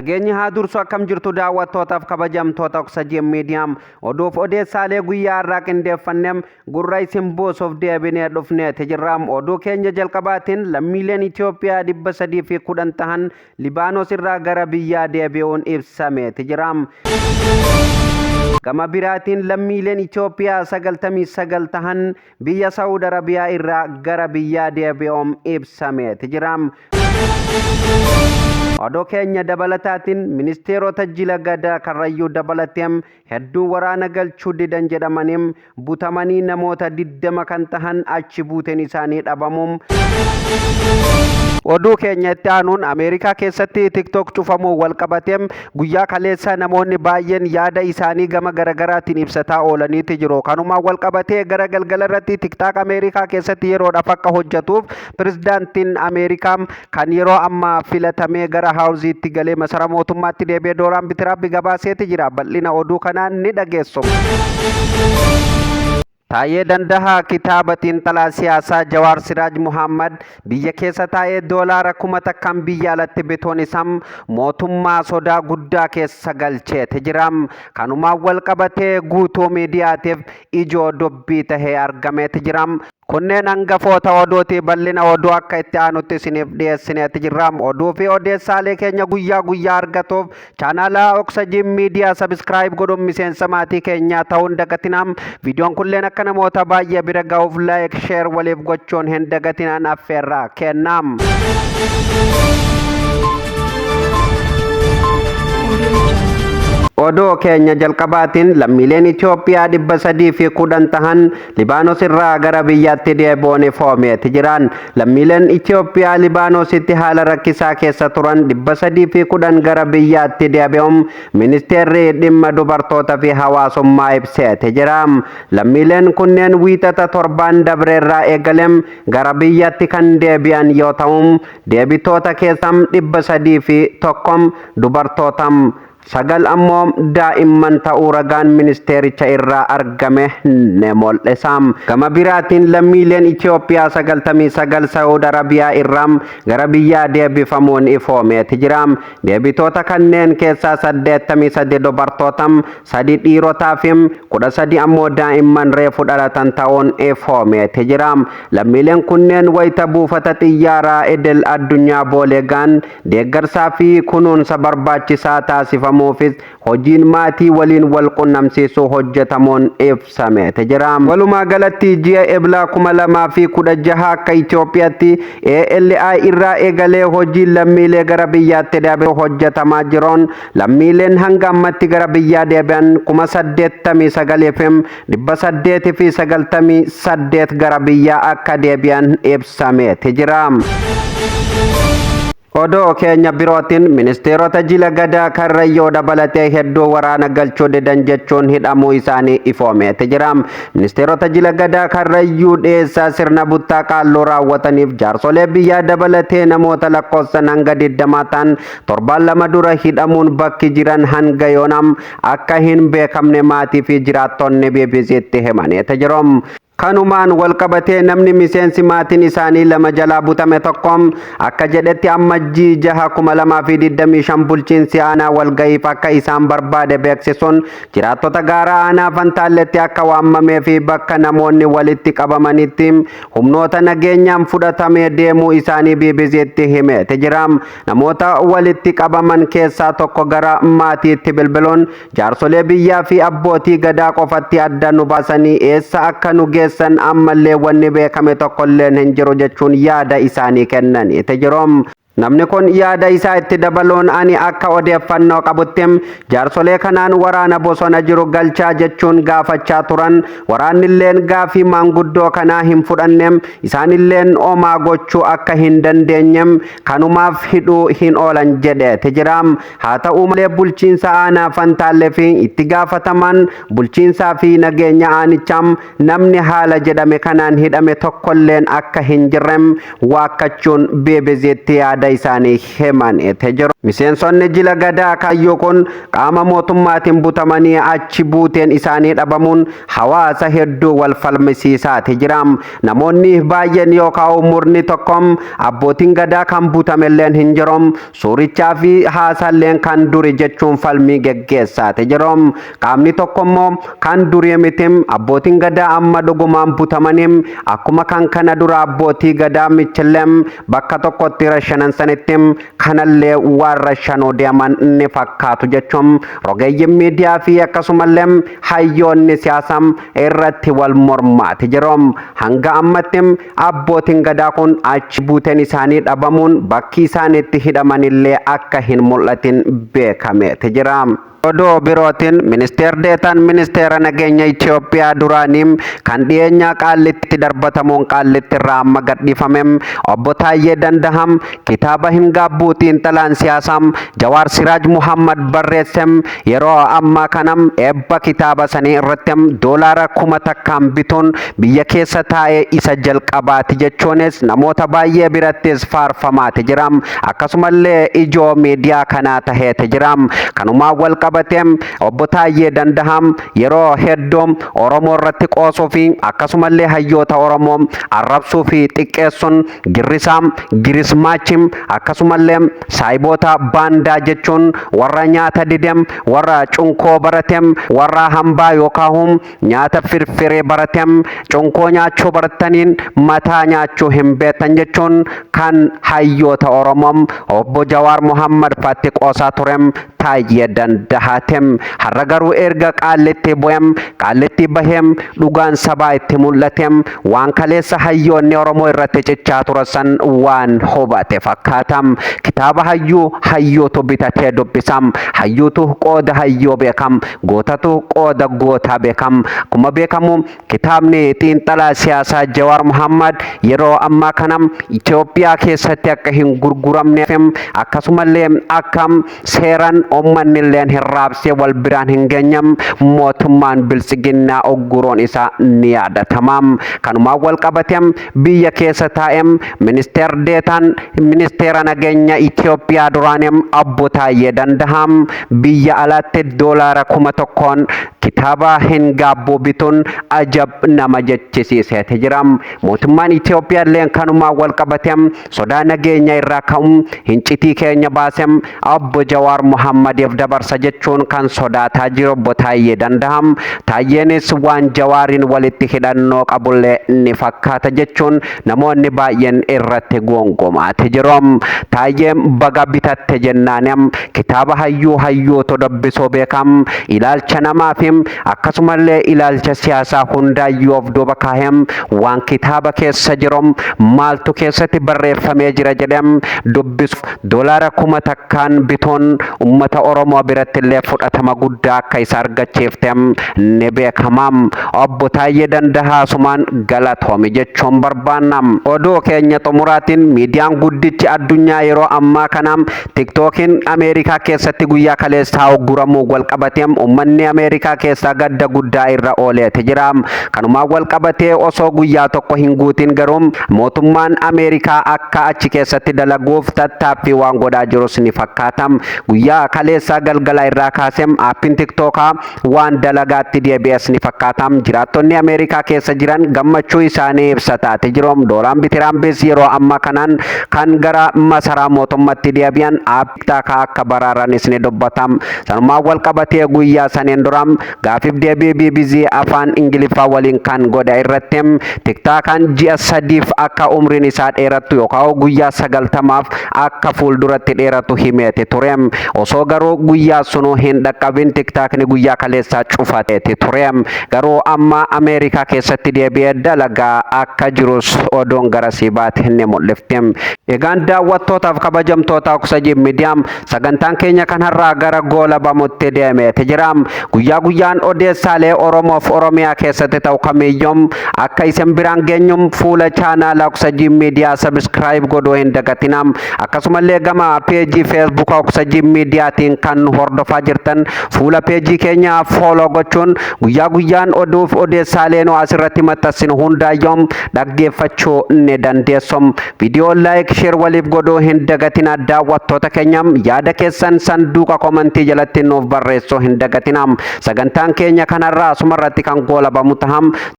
Nageenyi haa dursu akkam jirtu daawwattootaaf kabajamtoota Oksajeen Miidiyaam oduuf odeessaalee guyyaa har'aa qindeeffanneem gurra isin buusuuf deebinee dhufneeti jirra. Oduu keenya jalqabaatiin lammiileen Itoophiyaa 310 tahan Libaanos irraa gara biyyaa deebi'uun ibsameeti jira. Gama biraatiin lammiileen Itoophiyaa 99 tahan biyya Saawud Arabiyaa irraa gara biyyaa deebi'uun ibsameeti jira. Oduu keenya dabalataatiin ministeerota jila gadaa Karrayyuu dabalatee hedduu waraana galchuu didan jedhamanii butamanii namoota 20 kan tahan achi buuteen isaanii dhabamuun. Oduu keenya itti aanuun Ameerikaa keessatti TikTok cufamuu wal qabatee guyyaa kaleessa namoonni baay'een yaada isaanii gama garagaraatiin ibsataa oolaniiti jiru. Kanumaan wal qabatee gara galgala irratti TikTok Ameerikaa keessatti yeroodhaaf akka hojjetuuf pirezidaantiin Ameerikaa kan yeroo ammaa filatamee gara haawuziitti galee masara mootummaatti deebi'ee Dooraand Tiraamp gabaaseeti jira. Bal'ina oduu kanaan ni dhageessu. Taayyee Dandahaa kitaaba xiinxalaa siyaasaa Jawaar Siraaj Muhammad biyya keessa taa'ee doolaara 1000n biyya alatti bituun isaa mootummaa sodaa guddaa keessa galcheeti jira. Kanumaan wal qabatee guutuu miidiyaatiif ijoo dubbii tahee argameeti jira. Kunneen hangafoota oduuti. Bal'ina oduu akka itti aanutti isiniif dhiyeessineeti jirra. Oduu fi odeessaalee keenya guyyaa guyyaa argatuuf chaanaala Oksajin Miidiyaa sabiskiraayib godhuun miseensa maatii keenyaa ta'uun dagatinaa. Viidiyoon kulleen akka namoota baay'ee bira ga'uuf laayik, sheer waliif gochuun hin dagatinaan affeerraa kenna. Oduu keenya jalqabaatiin lammiileen Itoophiyaa 310 tahan Libaanos irraa gara biyyaatti deebi'uun ifoomeeti jiran. Lammiileen Itoophiyaa Libaanositti haala rakkisaa keessa turan 310 gara biyyaatti deebi'uun ministeerri dhimma dubartoota fi hawaasummaa ibseeti jira. Lammiileen kunneen wiixata torbaan dabreerraa eegalee gara biyyaatti kan deebi'an yoo ta'u, deebitoota keessaa 301 dubartoota, 9 ammoo daa'imman ta'uu ragaan ministeericha irraa argame ni mul'isa. Gama biraatiin lammiileen Itoophiyaa 99 Saawud Arabiyaa irraa gara biyyaa deebifamuun ifoomeeti jira. Deebitoota kanneen keessaa 83 dubartoota, 3 dhiirotaa fi 13 ammoo daa'imman reefu dhalatan ta'uun ifoomeeti jira. Lammiileen kunneen wayita buufata xiyyaaraa idil addunyaa Boolee ga'an deeggarsaa fi kunuunsa barbaachisaa taasifamuufis hojiin maatii waliin wal qunnamsiisuu hojjetamuun ibsameeti jira. Walumaa galatti ji'a Ebla 2016 akka Itoophiyaatti ALI irraa eegalee hojiin lammiilee gara biyyaatti deebi'u hojjetamaa jiruun lammiileen hanga ammatti gara biyyaa deebi'an 89,898 gara biyyaa akka deebi'an ibsameeti jira. Odoo keenya birootiin ministeerota jila gadaa Karrayyoo dabalatee hedduu waraana galchuu didan jechuun hidhamuu isaanii ifoomeeti jira. Ministeerota jila gadaa Karrayyuu dhiyeessaa sirna buttaa qaalluu raawwataniif jaarsolee biyyaa dabalatee namoota lakkoofsan hanga 20 ta'an torbaan lama dura hidhamuun bakki jiran hanga yoonam akka hin beekamne maatii fi jiraattonni BBCtti himaniiti jiru. Kanumaan wal qabatee namni miseensi maatiin isaanii lama jalaa butame tokko akka jedhetti Ammajjii 6, 2025 bulchiinsi aanaa walga'iif akka isaan barbaade beeksisuun jiraattota gaara aanaa Fantaalletti akka waammamee fi bakka namoonni walitti qabamanitti humnoota nageenyaan fudhatamee deemuu isaanii BBCtti himeeti jira. Namoota walitti qabaman keessaa tokko gara maatiitti bilbiluun jaarsolee biyyaa fi abbootii gadaa qofatti adda nu baasanii eessa akka nu geessan ammallee wanni beekame tokkolleen hin jiru jechuun yaada isaanii kennaniiti jiru. Namni kun yaada isaa itti dabaluun ani akka odeeffannoo qabutti jaarsolee kanaan waraana bosona jiru galchaa jechuun gaafachaa turan, waraannilleen gaafii maanguddoo kanaa hin fudhanne, isaanilleen omaa gochuu akka hin dandeenye kanumaaf hidhuu hin oolan jedheeti jira. Haa ta'u malee bulchiinsa aanaa Fantaallee fi itti gaafatamaan bulchiinsaa fi nageenya aanichaa namni haala jedhame kanaan hidhame tokkolleen akka hin jirre waakkachuun BBCtti yaada yaada isaanii himaniiti jiru. Miseensonni jila Gadaa Kaayyoo kun qaama mootummaatiin butamanii achi buuteen isaanii dhabamuun hawaasa hedduu wal falmisiisaati jira. Namoonni baay'een yookaan murni tokko abbootiin Gadaa kan butamelleen hin jiru. Suurichaa fi haasaalleen kan duri jechuun falmii geggeessaati jiru. Qaamni tokko immoo kan durii miti, abbootiin Gadaa amma dhugumaan butamanii akkuma kan kana dura abbootii Gadaa michillee bakka tokkotti rashanan sanitti kanallee waan rashanuu deeman ni fakkaatu jechuun rogeeyyiin miidiyaa fi akkasumallee hayyoonni siyaasaa irratti wal mormaati jiru. Hanga ammatti abbootiin Gadaa kun achi buuteen isaanii dhabamuun bakki isaan itti hidhamanillee akka hin mul'atin beekameeti jira. Oduu birootiin, ministeer deetaan ministeera nageenya Itoophiyaa duraanii kan dhiyeenya Qaallitti darbatamuun Qaallitti irraa amma gadhiifame obbo Taayyee Dandaham kitaaba Hin Gaabbuu xiinxalaan siyaasaa Jawaar Siraaj Muhammad barreesse yeroo ammaa kana eebba kitaaba sanii irratti $1,000n bituun biyya keessa taa'ee isa jalqabaati jechuunis namoota baay'ee birattis faarfamaati jira. Akkasumallee ijoo miidiyaa kanaa taheeti jira. Kanumaan wal qabatee obbo Taayyee Dandaham yeroo hedduu Oromoo irratti qoosuu fi akkasumallee hayyoota Oromoo arrabsuu fi xiqqeessuun girrisaa, girismaachi, akkasumallee saayiboota baandaa jechuun warra nyaata didem, warra cunkoo baratem, warra hambaa yookaan nyaata firfiree baratem, cunkoo nyaachuu barataniin mataa nyaachuu hin beektan jechuun kan hayyoota Oromoo obbo Jawaar Muhammad fatti qoosaa turem Taayyee Dandahaatem. Har'a garuu erga Qaallitti bu'em, Qaallitti baheem, dhugaan sabaa itti mul'atem, waan kaleessa hayyoonni Oromoo irratti cichaa turan waan hubate fakkaatam. Kitaaba hayyuu hayyuutu bitatee dubbisam, hayyuutu qooda hayyuu beekam, gootatu qooda gootaa beekam. Akkuma beekamu kitaabni xiinxalaa siyaasaa Jawaar Muhammad yeroo ammaa kana Itoophiyaa keessatti akka hin gurguramneef, akkasumallee akka seeran uummanni illeen hin raabsee wal biraan hin geenyam mootummaan biltsiginnaa ogguroon isaa ni yaadatama. Kanumaan wal qabate biyya keessa taa'em ministeer deetaan ministeera nageenya Itoophiyaa duraanii obbo Taayyee Dandaham biyya alaatti $1,000n kitaaba Hin Gaabbuu bituun ajab nama jechisiiseeti jira. Mootummaan Itoophiyaa illee kanumaan wal qabate sodaa nageenya irraa ka'uun hincitii keenya baasem obbo Jawaar Muhammadiif dabarsa jechuun kan sodaataa jiru obbo Taayyee Dandaham. Taayyeenis waan Jawaariin walitti hidhannoo qabullee ni fakkaata jechuun namoonni baay'een irratti gongomaati jiru. Taayyeen baga bitatte jennaan, kitaaba hayyuu hayyuutu dubbisuu beekam, ilaalcha namaa fi akkasumallee ilaalcha siyaasaa hundaayyuu of duuba kaa'em waan kitaaba keessa jiru maaltu keessatti barreeffamee jira jedhem dubbisuuf $1,000n bituun ummata Oromoo biratti illee fudhatama guddaa akka isa argachiifte ni beekama. Obbo Taayyee Dandahaa sumaan galatoomi jechuun barbaanna. Oduu keenya xumuraatiin, miidiyaan guddichi addunyaa yeroo ammaa kana TikTokiin Ameerikaa keessatti guyyaa kaleessaa ogguramuu wal qabatee uummanni Ameerikaa keessaa gadda guddaa irra ooleeti jira. Kanumaan wal qabatee osoo guyyaa tokko hin guutin garuu mootummaan Ameerikaa akka achi keessatti dalaguuf tattaaffii waan godhaa jirus ni fakkaata. Guyyaa kaleessaa galgala irraa kaasee aappiin TikTokaa waan dalagaatti deebi'es ni fakkaata. Jiraattonni Ameerikaa keessa jiran gammachuu isaanii ibsataati jiru. Doonaald Tiraampis yeroo ammaa kanaan kan gara masaraa mootummaatti deebi'an aappii TikTokaa akka baraaranis ni dubbata. Sanumaan wal qabatee guyyaa saniin dura gaafiif deebii BBC afaan Ingiliffaa waliin kan godhe irratti TikTokaan ji'a 3f akka umriin isaa dheerattu yookaan guyyaa 90f akka fuulduratti dheeratu himeeti ture. Osoo garuu guyyaa sunuu hin dhaqqabin TikTokni guyyaa kaleessaa cufateeti ture. Garuu amma Ameerikaa keessatti deebi'ee dalagaa akka jirus oduun garasii baate ni mul'ifti. Egaan daawwattootaaf kabajamtoota Oksajii Miidiyaa, sagantaan keenya kan har'aa gara goolabamutti deemeeti jira. Guyyaa guyyaa Guyyaan odeessaalee Oromoof Oromiyaa keessatti ta'u kamiyyuu akka isin biraan geenyum fuula chaanaala Oksajii Miidiyaa subscribe godhuu hin dagatinaa. Akkasumallee gama peejii Feesbuukaa Oksajii Miidiyaatiin kan hordofaa jirtan, fuula peejii keenya follow gochuun guyyaa guyyaan oduuf odeessaalee nu asirratti maxxansinu hundaayyuu dhaggeeffachuu ni dandeessu. Viidiyoo like, share waliif godhuu hin dagatinaa. Daawwattoota keenya, yaada keessan sanduuqa komantii jalatti nuuf barreessuu hin dagatinaa. Sagantaan keenya kanarraa asumarratti kan goolabamu taham.